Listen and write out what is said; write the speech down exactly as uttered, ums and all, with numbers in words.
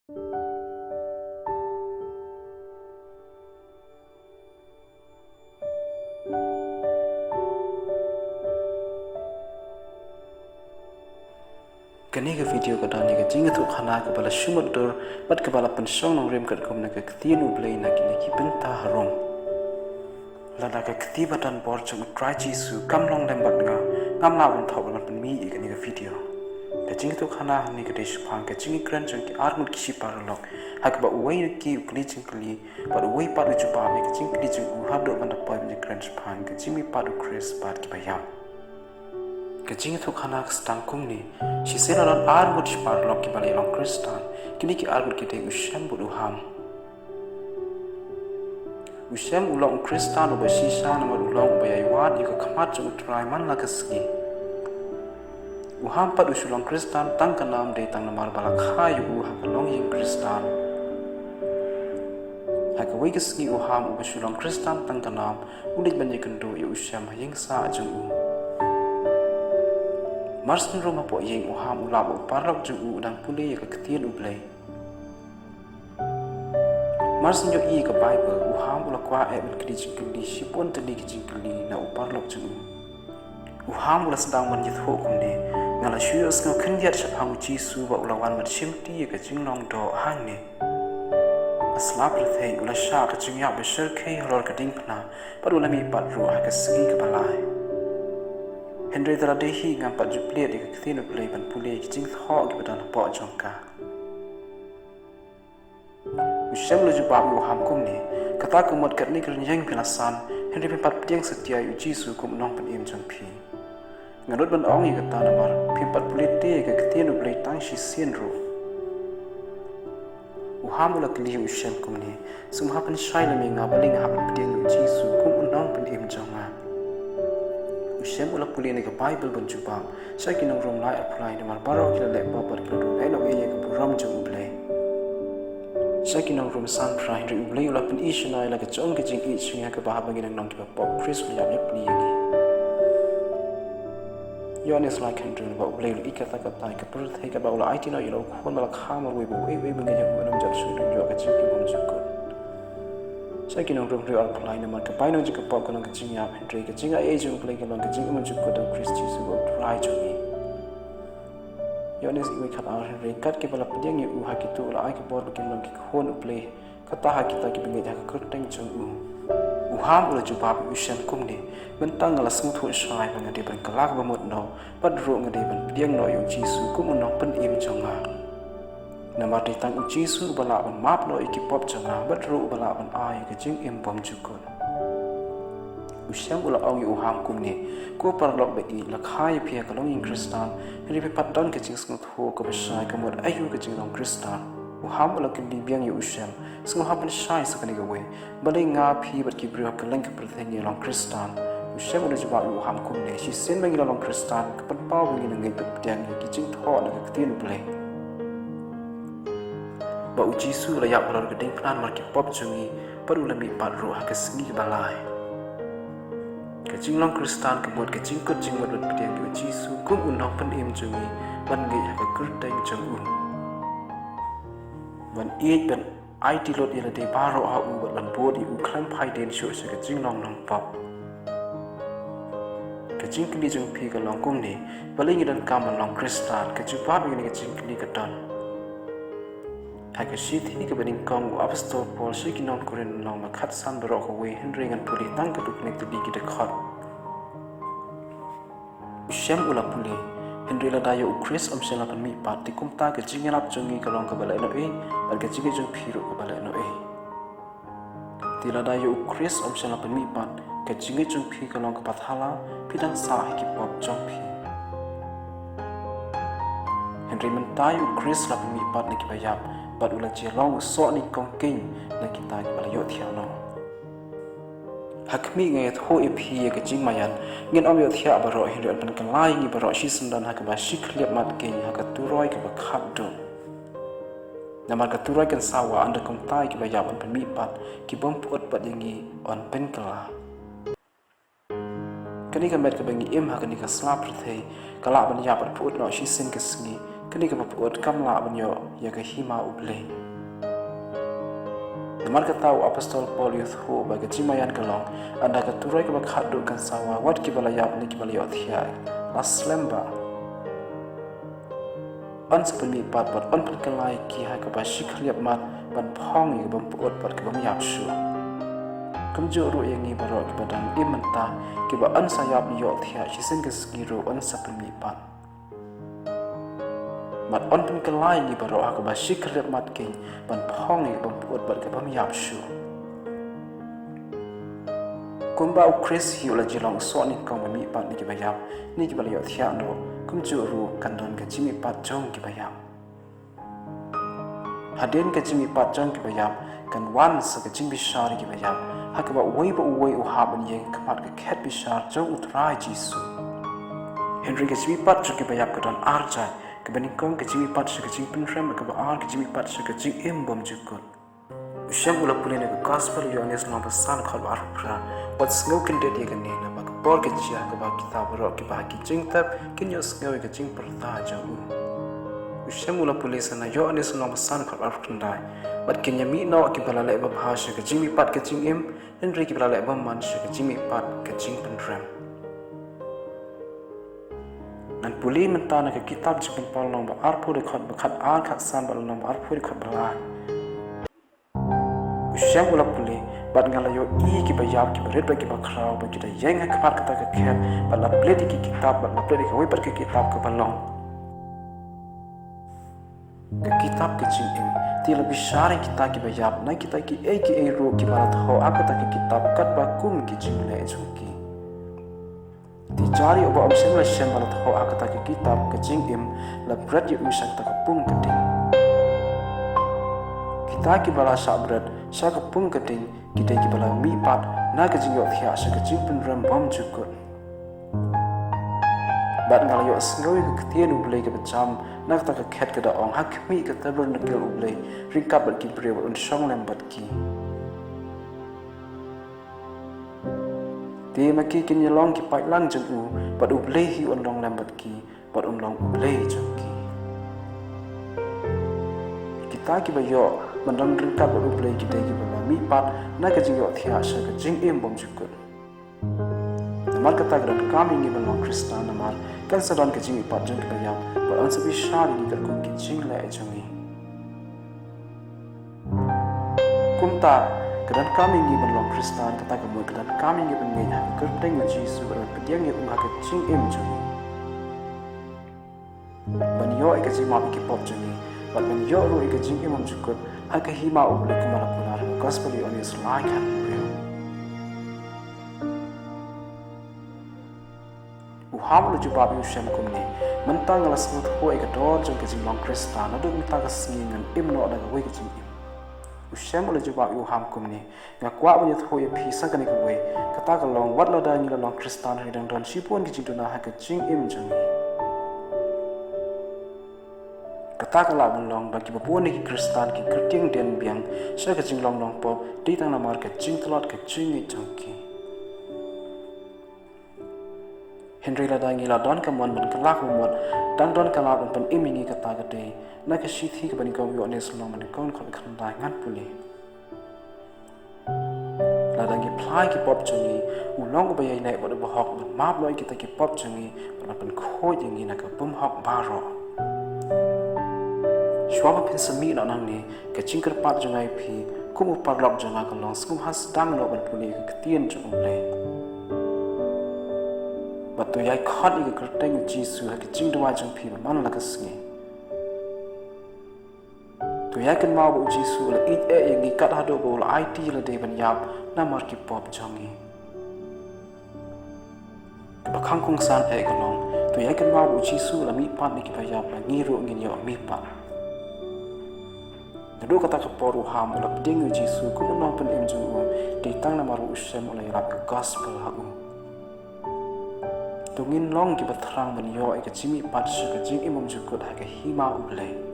Kane ka video ka don ïa ka jingïathuhkhana kaba la shu mutdur bad kaba la pynshong nongrim katkum na ka ktien U Blei na kine ki bynta harum. Lada ka kti ba don bor jong U Trai Jisu kam long lem bad nga, ngam lah ban thoh ban pynmih ïa kane ka video. Ka jingïathuhkhana hangne ka dei shaphang ka jingïakren jong ki arngut ki shipar lok, ha kaba uwei na ki u kylli jingkylli bad uwei pat u jubab ïa ka jingkylli jong u, haduh ban da poi ban ïakren shaphang ka jingmihpat U Khrist bad kiba ïap. Ka jingïathuhkhana ka sdang kumne: Shisien la don arngut shipar lok kiba la ïalong Khristan. Kine ki arngut ki dei u Shem bad u Ham. U Shem u long u Khristan uba shisha namar u long uba ïai wad ïa ka khmat jong U Trai man la ka sngi. U Ham pat u shu long Khristan tang ka nam, dei tang namar ba la kha ïa u ha ka longïing Khristan. Ha kawei ka sngi u Ham uba shu long Khristan tang ka nam u leit ban ïakynduh ïa u Shem ha ïing sah jong u. Mar sngewrung hapoh ïing, u Ham u lap ba u paralok jong u u dang pule ïa ka ktien U Blei. Mar shu ïohi ïa ka Baibl, u Ham u la kwah eh ban kylli jingkylli shibun tylli ki jingkylli na u paralok jong u. U Ham u la sdang ban ïathuh kumne: Nga la shu ïohsngew khyndiat shaphang U Jisu ba u la wan ban shimti ïa ka jinglong doh hangne. Ha sla pyrthei u la shah ka jingïap ba shyrkhei halor ka diengphna bad u la mihpat ruh ha ka sngi kaba lai. Hynrei da lade hi ngam pat ju plie ïa ka ktien U Blei ban pule ïa ki jingthoh kiba don hapoh jong ka. U Shem u la jubab ïa u Ham kumne: Kata ka mut katne ka rynïeng phi la san, hynrei phim pat pdiang satia ïa U Jisu kum u nongpynim jong phi. Nga nud ban ong ïa kata namar phim pat pule te ïa ka ktien U Blei tang shisien ruh. U Ham u la kylli ïa u Shem kumne: Sngewbha pynshai lem ïa nga balei nga hap ban pdiang ïa U Jisu kum u nongpynim jong nga. U Shem u la pule na ka Baibl ban jubab. Sha ki nongrum lai arphew lai, namar baroh ki la leh pop bad ki la duh lehnohei ïa ka burom jong U Blei. Sha ki nongrum san phra, hynrei U Blei u la pyni shynna ïa la ka jong ka jingïeit sha ngi ha kaba haba ngi dang long kiba pop, Khrist u la ïap ïapli ïa ngi. Ïoannis lai khyndai, ba U Blei u la ïeit katta katta ïa ka pyrthei katba u la aiti noh ïa la u Khun ba la kha marwei ba uei uei ba ngeit ïa u un ym jot shuh, hynrei un ïoh ka jingim bymjukut. Sha ki nongrum hynriew arphew lai, namar ka bainong jong ka pop ka long ka jingïap, hynrei ka jingaiei jong U Blei ka long ka jingim bymjukut da U Khrist Jisu ba U Trai jong ngi. Ïoannis wei khatar, hynrei kat kiba la pdiang ïa u ha kito u la ai ka bor ba kin long ki khun U Blei, kata ha kita kiba ngeit ha ka kyrteng jong u. U Ham u la jubab ïa u Shem kumne: Mynta nga la sngewthuh shai ba nga dei ban kylla kaba mut noh, bad ruh nga dei ban pdiang noh ïa U Jisu kum u nongpynim jong nga. Namar dei tang U Jisu uba lah ban map noh ïa ki pop jong nga, bad ruh uba lah ban ai ïa ka jingim bymjukut. U Shem u la ong ïa u Ham kumne: Ko paralok ba ïeit, la kha ïa phi ha ka longïing Khristan, hynrei phi pat don ka jingsngewthuh kaba shai ka mut aïu ka jinglong Khristan. U Ham u la kylli biang ïa u Shem: Sngewbha pynshai sa kane kawei, balei nga, phi bad ki briew ha kylleng ka pyrthei ngi long Khristan? U Shem u la jubab ïa u Ham kumne: Shisien ba ngi la long Khristan, ka pynpaw ba ngi la ngeit bad pdiang ïa ki jingthoh na ka ktien U Blei, ba U Jisu u la ïap halor ka diengphna namar ki pop jong ngi, bad u la mihpat ruh ha ka sngi kaba lai. Ka jinglong Khristan ka mut ka jingkut jingmut bad pdiang ïa U Jisu kum u nongpynim jong ngi, ban ngeit ha ka kyrteng jong u, ban ïeit, ban aiti lut ïa lade baroh ha u, bad ban bud ïa u khlem phai dien shuh sha ka jinglong nongpop. Ka jingkylli jong phi ka long kumne: Balei ngi donkam ban long Khristan? Ka jubab ïa kane ka jingkylli ka don ha ka shithi kaba nyngkong u Apostol Paul sha ki nong Korinth, lynnong ba khatsan, baroh kawei, hynrei ngan pule tang katto katne tylli ki dkhot. U Shem u la pule: Hynrei lada ïa U Khrist um shym la pynmihpat, te kumta ka jingïalap jong ngi ka long kaba lehnohei, bad ka jingngeit jong phi ruh kaba lehnohei. Te lada ïa U Khrist um shym la pynmihpat, ka jingngeit jong phi ka long kaba thala, phi dang sah ha ki pop jong phi. Hynrei mynta ïa U Khrist la pynmihpat na kiba ïap, bad u la jia long u soh nyngkong keiñ na kita kiba la ïohthiah noh. Ha khmih, nga ïathuh ïa phi ïa ka jingmaïan: ngin ym ïohthiah baroh, hynrei yn pynkylla ïa ngi baroh shisyndon ha kaba shi khlieh mat keiñ ha ka turoi kaba khatduh. Namar ka turoi kan sa wah, ynda kumta ïa kiba ïap yn pynmihpat, ki bym pyut pat ïa ngi yn pynkylla. Kane ka met kaba ngi im ha kane ka sla pyrthei ka lah ban ïap bad pyut noh shisien ka sngi, Kane kaba pyut kam lah ban ïoh ïa ka hima U Blei. Namar kata u apostol Paul u ïathuh ba ka jingmaïan ka long, ynda ka turoi kaba khatduh kan sawa, wat kiba la ïap ne kiba la ïohthiah, la slem bha. Yn sa pynmihpat bad yn pynkylla ïa ki ha kaba shi khlieh mat ban phong ïa ka bym pyut bad ka bym ïap shuh. Kumjuh ruh ïa ngi baroh kiba dang im mynta, kiba yn sa ïap ne ïohthiah shisien ka sngi ruh yn sa pynmihpat. Bad yn pynkylla ïa ngi baroh ha kaba shi khlieh mat keiñ ban phong ïa ka bym pyut bad ka bym ïap shuh. Kumba u Khrist hi u la ju long u soh nyngkong ba mihpat na kiba ïap ne kiba la ïohthiah noh, kumjuh ruh kan don ka jingmihpat jong kiba ïap. Hadien ka jingmihpat jong kiba ïap, kan wan sa ka jingbishar ïa kiba ïap, ha kaba uwei pa uwei u hap ban ïeng ha khmat ka khet bishar jong U Trai Jisu. Hynrei ka jingmihpat jong kiba ïap ka don ar jait, kaba nyngkong ka jingmihpat sha ka jingpynrem, kaba ar ka jingmihpat sha ka jingim bymjukut. U Shem u la pule na ka Gospel u Ïoannis lynnong ba san, dkhot ba arphew phra: Wat sngew kyndit ïa kane, naba ka por ka jia ha kaba kita baroh kiba ha ki jingtep kin ïohsngew ïa ka jingpyrta jong u. U Shem u la pule sa na Ïoannis lynnong ba san, dkhot ba arphew khyndai: Bad kin ïa mih noh kiba la leh babha sha ka jingmihpat ka jingim, hynrei kiba la leh bymman sha ka jingmihpat ka jingpynrem. Ngan pule mynta na ka kitab Jingpynpaw lynnong ba arphew, dkhot ba khatar, khatsan, bad lynnong ba arphew, dkhot ba lai. U Shem u la pule: Bad nga la ïohi ïa kiba ïap, kiba rit bad kiba khraw, ba ki da ïeng ha khmat kata ka khet, bad la plie ïa ki kitab, bad la plie ïa kawei pat ka kitab kaba long ka kitab ka jingim. Te la bishar ïa kita kiba ïap na kita kiei kiei ruh kiba la thoh ha kata ka kitab, katba kum ki jingleh jong ki. Te jar ïa uba ym shym la shem ba la thoh ha kata ka kitab ka jingim, la bret ïa u sha kata ka pung ka ding. Kita kiba la shah bret sha ka pung ka ding, ki dei kiba la mihpat na ka jingïohthiah sha ka jingpynrem bymjukut. Bad nga la ïohsngew ïa ka ktien U Blei kaba jam na kata ka khet, ka da ong: Ha khmih ka tabernakl U Blei ryngkat bad ki briew, bad un shong lem bad ki. Te ma ki kin ïa long ki paidlang jong u, bad U Blei hi un long lem bad ki, bad un long U Blei jong ki. Kita kiba ïoh ban don ryngkat bad U Blei ki dei kiba la mihpat na ka jingïohthiah sha ka jingim bymjukut. Namar kata ka donkam ïa ngi ban long Khristan, namar kan sa don ka jingmihpat jong kiba ïap, bad yn sa bishar ïa ngi katkum ki jingleh jong ngi. Kumta, ka donkam ïa ngi ban long Khristan, kata ka mut ka donkam ïa ngi ban ngeit ha ka kyrteng U Jisu, bad ban pdiang ïa u ha ka jingim jong ngi. Ban ïoh ïa ka jingmap ïa ki pop jong ngi, bad ban ïoh ruh ïa ka jingim bymjukut ha ka hima U Blei, kumba la kular ha ka Gospel u Ïoannis lai, khat hynriew. U Ham u la jubab ïa u Shem kumne: Mynta nga la sngewthuh ïa ka dor jong ka jinglong Khristan, naduh mynta ka sngi ngan im noh da kawei ka jingim. U Shem u la jubab ïa u Ham kumne: Nga kwah ban ïathuh ïa phi sa kane kawei, kata ka long, wat lada ngi la long Khristan, hynrei dang don shibun ki jingduna ha ka jingim jong ngi. Kata ka lah ban long ba kiba bun na ki Khristan ki kyrtiang dien biang sha ka jinglong nongpop, dei tang namar ka jingtlot ka jingngeit jong ki. Hynrei lada ngi la don ka mon ban kylla ka mut, dang don ka lad ban pynim ïa ngi. Kata ka dei na ka shithi kaba nyngkong u Ïoannis lynnong ba nyngkong, dkhot ba khyndai. Ngan pule: Lada ngi phla ïa ki pop jong ngi, u long uba ïaineh bad uba hok, ban map noh ïa kita ki pop jong ngi, bad ban pynkhuid ïa ngi na ka bymhok baroh. Shuwa ba phin sa mih noh nangne, ka jingkyrpad jong nga ïa phi, kum u paralok jong nga, ka long: Sngewbha sdang noh ban pule ïa ka ktien jong U Blei, bad to ïai khot ïa ka kyrteng U Jisu ha ka jingduwai jong phi ba man la ka sngi. To ïai kynmaw ba U Jisu u la ïeit eh ïa ngi kat haduh ba u la aiti ïa lade ban ïap namar ki pop jong ngi. Kaba kham kongsan eh ka long, to ïai kynmaw ba U Jisu u la mihpat na kiba ïap, ba ngi ruh ngin ïoh mihpat. Naduh kata ka por u Ham u la pdiang ïa U Jisu kum u nongpynim jong u, dei tang namar ba u Shem u la ïalap ïa ka Gospel ha u. To ngin long kiba thrang ban ïoh ïa ka jingmihpat sha ka jingim bymjukut ha ka hima U Blei.